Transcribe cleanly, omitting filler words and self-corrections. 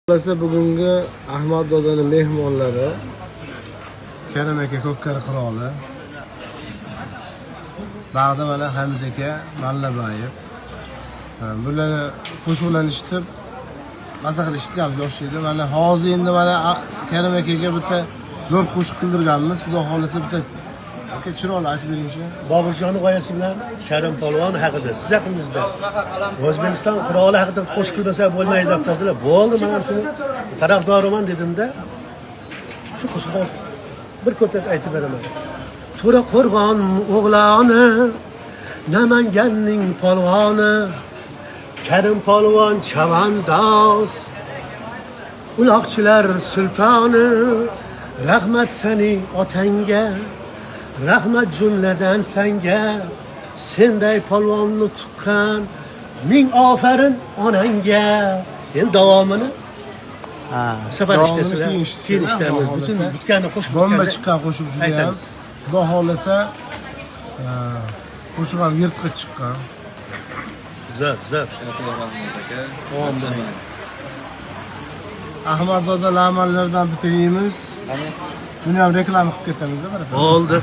Xohlasa, bugungi Ahmad dodani mehmonlari Karim aka, ko'kkari qiroli. Bag'da mana Hamid aka Mallabayev. Ha, bularni qo'shiqlarni eshitib, maza qilib eshitganmiz yoshlikda. Mana hozir endi mana Karim akaga bitta zo'r qo'shiq qildirganmiz. Xudo xohlasa, bitta, aka, chiroyli aytib beringchi. Boburjonni g'oyasi bilan Karim polvon haqida siz haqingizda, O'zbekiston qiroli haqida qo'shiq qilmasa bo'lmaydi deb qoldilar. Bo'ldi, man ham shuni tarafdoriman dedimda, shu qo'shiqni bir ko'plat aytib beraman. To'raqo'rg'on o'g'loni, Namanganning polvoni, Karim polvon chavandoz, uloqchilar sultoni, rahmat sening otangga, rahmat jumladan sanga, senday polvonni tuqqan ming ofarin onangga. Endi davomini safar Davomini ishlasizlar, keyin eshitasiz, keyin ishlaymiz. Xudo Butun xohlasa. bitgani qo'shiq Bomba bitganda chiqqan qo'shiq juda ham. aytamiz. Xudo xohlasa, qo'shiq ham yirtqich chiqqan. Zo'r, zo'r. Amin. Ahmad doda lamanlardan bitta yeymiz. Buni ham reklama qilib ketamiz, baraka. Bo'ldi.